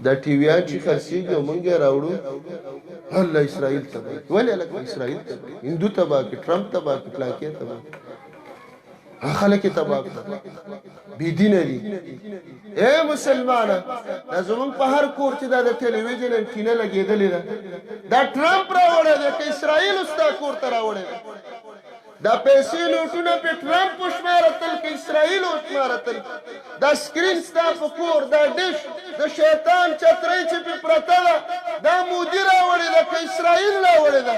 دا ټي ویان چې خرڅېږي او مونږ یې راوړو، الله اسرائیل تباه کړي. ولې هلکه اسرائیل تباه کړي، هندو تباه کړي، ټرمپ تباه کړي، پلانکی تباه کړي، هغه خلک یې تباه کړل، بې دینه دي. اے مسلمانه، دا زمونږ په هر کور چې دا د ټلویزیون انټینه لګېدلې ده، دا ټرمپ راوړی دی که اسرائیل ستا کور ته راوړی دی؟ دا پیسې نوټونه په ټرمپ وشماره تل که اسرائیل وشماره تل؟ دا سکرین ستا په کور، دا ډش د شیطان چترۍ چې پې پرته ده، دا مودي راوړې ده که اسرائیل راوړې ده؟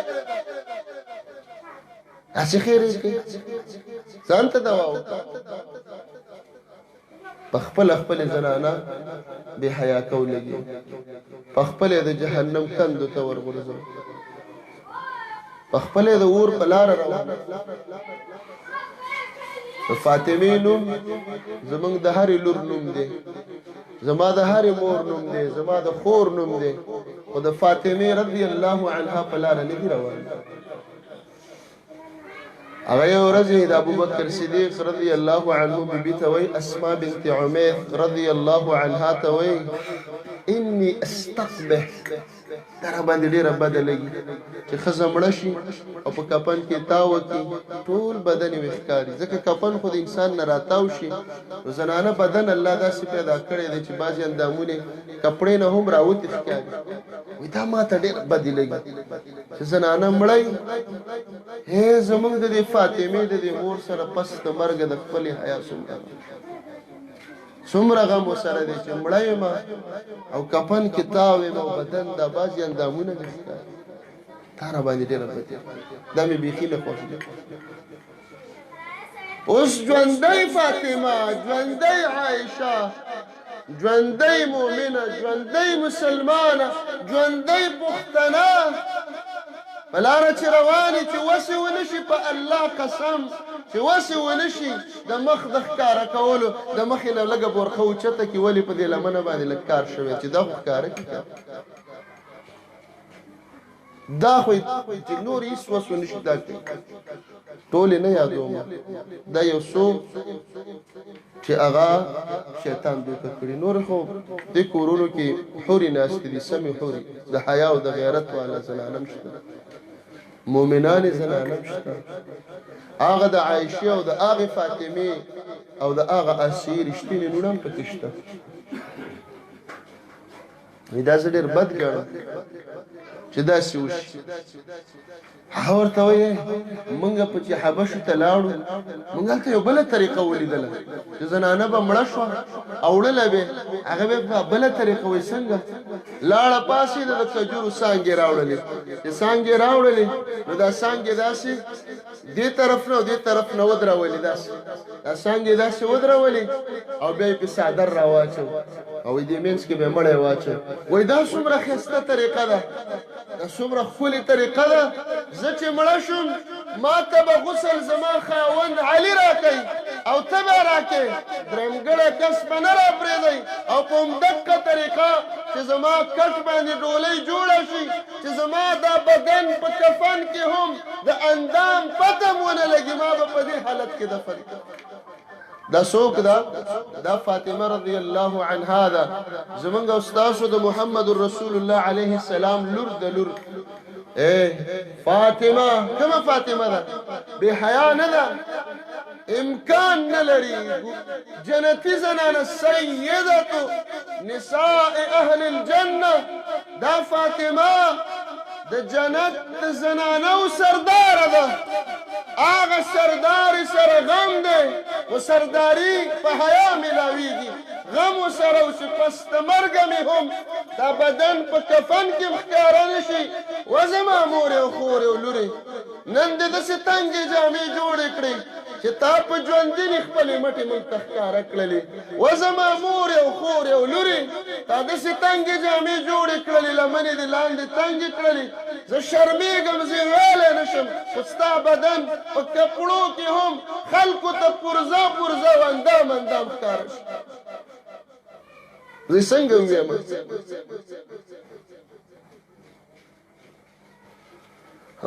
هسې خیرې کوي، ځان ته دوا وکړه. په خپله خپلې زنانه بې حیا کو لګي، په خپله د جهنم کندو ته ورغورځو، په خپله د اور په لار روان. د فاطمې نوم زمونږ د هرې لور نوم دی، زما د هرې مور نوم دی، زما د خور نوم دی، خو د فاطمې رضی الله عنها په لار نه دی روان. هغه یو ورځ د ابوبکر صدیق رضی الله عنه بیبي ته وایي، اسما بنت عمیث رضی الله عنها ته وایي، انی استقبح، دا را باندې ډېره بده لګي چې ښځه مړه شي او په کفن کې تاو کړي، ټول بدن یې ښکاري، ځکه کفن خو د انسان نه راتاو شي. نو زنانه بدن الله داسې پیدا کړی دی چې بعضې اندامونه کپړې نه هم راوتي ښکاري. وایي دا ماته ډېره بدې لګي چې زنانه مړی. هی زمونږ د دې فاطمې د دې مور سره پس د مرګه د خپلې حیا څومره څومره غم وسره دی چې مړه یم او کفن کې تاو یم او بدن دا بعضې اندامونه مې ښکاري، تا را باندې ډېره بدې، دا مې بیخي نه خوښېږي. اوس ژوندۍ فاطمه، ژوندۍ عایشه، ژوندۍ مؤمنه، ژوندۍ مسلمانه، ژوندۍ پښتنه په لاره چې روانې، چې وسې ونه شي، په الله قسم چې وسې ونه شي د مخ د ښکاره کولو، د مخې نه لږه بورخه اوچته کړي. ولې په دې لمنه باندې لږ کار شوی چې دا خو ښکاره کړي؟ دا خو چې نور هیڅ وس ونه شي دا کوي. ټولې نه یادوم، دا یو څو چې هغه شیطان دوکه کړي. نور خو دې کورونو کې حورې ناستې دي، سمې حورې، د حیا او د غیرت والا زنانه هم شته، مؤمنانې زنانه هم شته. هغه د عایشې او د هغې فاطمې او د هغه آسیې رښتینې نوڼه هم پکې شته. دا زه ډېر بد ګڼم چې داسې وشي. هغه ورته وایي مونږ په چې حبشو ته لاړو، مونږ هلته یو بله طریقه ولیدله چې زنانه به مړه شوه او وړله به هغه به په بله طریقه وایي. څنګه؟ لاړه پاڅېده، د کجورو څانګې راوړلې، چې څانګې راوړلې نو دا څانګې داسې دې طرف نه او دې طرف نه ودرولې، داسې دا څانګې داسې ودرولې او بیا یې پې څادر راواچو او دې منځ کې به مړی واچو. وایي دا څومره ښایسته طریقه ده، دا څومره ښکلې طریقه ده. زه چې مړه شوم ما ته به غسل زما خاوند علي راکوي او ته به راکې، درېمګړی کس به نه راپرېږدئ. او په همدقه طریقه چې زما کټ باندې ډولۍ جوړه شي چې زما دا بدن په کفن کې هم د اندام پته هم ونه لګي، ما به په دې حالت کې دفن کړ. دا څوک ده؟ دا فاطمه رضی الله عنها ده، زمونږ او ستاسو د محمد رسول الله علیه السلام لور د لور. اے فاطمه، کومه فاطمه ده؟ بے حیا نه ده، امکان نه لري. جنتی زنانه، سیدت نساء اهل الجنه، دا فاطمه د جنت د زنانو سرداره ده. هغه سردار سره غم دی، خو سرداری په حیا ملاویږي. غم ورسره و چې پس د مرګه مې هم دا بدن په کفن کې هم ښکاره نه شي. وه زما مورې او خورې او لورې، نن دې داسې تنګې جامې جوړې کړې چې تا په ژوندینې خپلې مټې موږ ته ښکاره کړلې. وه زما مورې او خورې او لورې، تا داسې تنګې جامې جوړې کړلې، لمنې دې لاندې تنګې کړلې، زه شرمېږم، زه یې ویلی نه شم، خو ستا بدن په کپړو کې هم خلکو ته پرزه پرزه او اندام اندام ښکاره شي. زه یې څنګه ووایم؟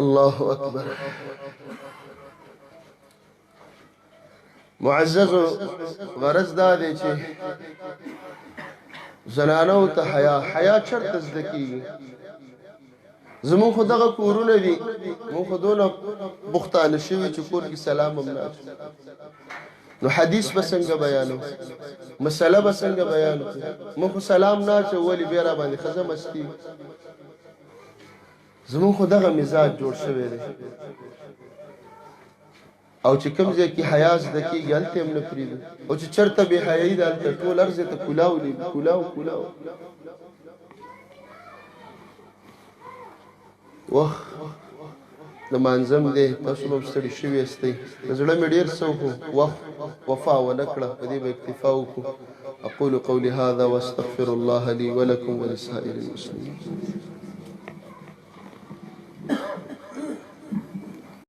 الله اکبر. معززو، غرض دا دی چې زنانو ته حیا، حیا چرته زده کیږي؟ زمونږ خو دغه کورونه دي، مونږ خو دونه بختانه شوي چې کور کې سلام هم نه اچوو. نو حدیث به څنګه بیانو، مسله به څنګه بیان کړو؟ مونږ خو سلام نه اچوو، ولې بیا راباندې ښځه مستي؟ زمونږ خو دغه مزاج جوړ شوی دی. او چې کوم ځای کې حیا زده کېږي هلته هم نه پرېږدو، او چې چېرته بې حیایي ده هلته ټول هر ځای ته کلاو لېږو، کلاو کلاو. وخت د مانځم دی، تاسو به هم ستړي شوي یاستئ. د زړه مې ډېر څه وخو وخت وفا ونه کړه، په دې به اکتفا وکړو. اقول قولي هذا واستغفر الله لي ولكم ولسائر المسلمين.